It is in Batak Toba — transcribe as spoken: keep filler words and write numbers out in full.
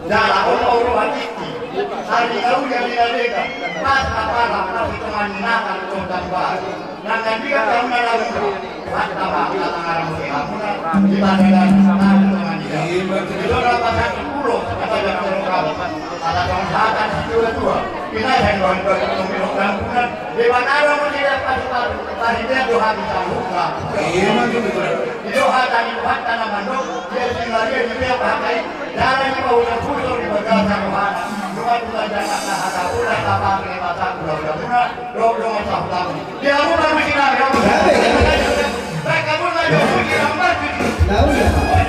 Jala on ma ro hatiti, ari na uli ari na deka, pas na pala, pas i tongan ni nata tu tongan baru. Nang na dia kamu na lalu, hata ma, hata ngaram si hamuna, di pada dan, hata tongan dia. Itu adalah pasal sepuluh, kata dia kalau kamu. Kata tongan hata si dua-dua, pinahan doan doan tongan di hamuna, di mana ada mau tidak pas-pas, pas dia doa bisa buka. Itu hata ni Tuhanta na mandok, dia si Maria di dia pakai, jala ni pausar-usar di bagasan rohana. Doa Tuhan jaga na hata pula, tapa ni mata pula, pula, pula, doa, doa, sahut, sahut. Dia pun baru sinar, ya. Baik, kamu lah, ya, puji, yang bagus. Tahu ya?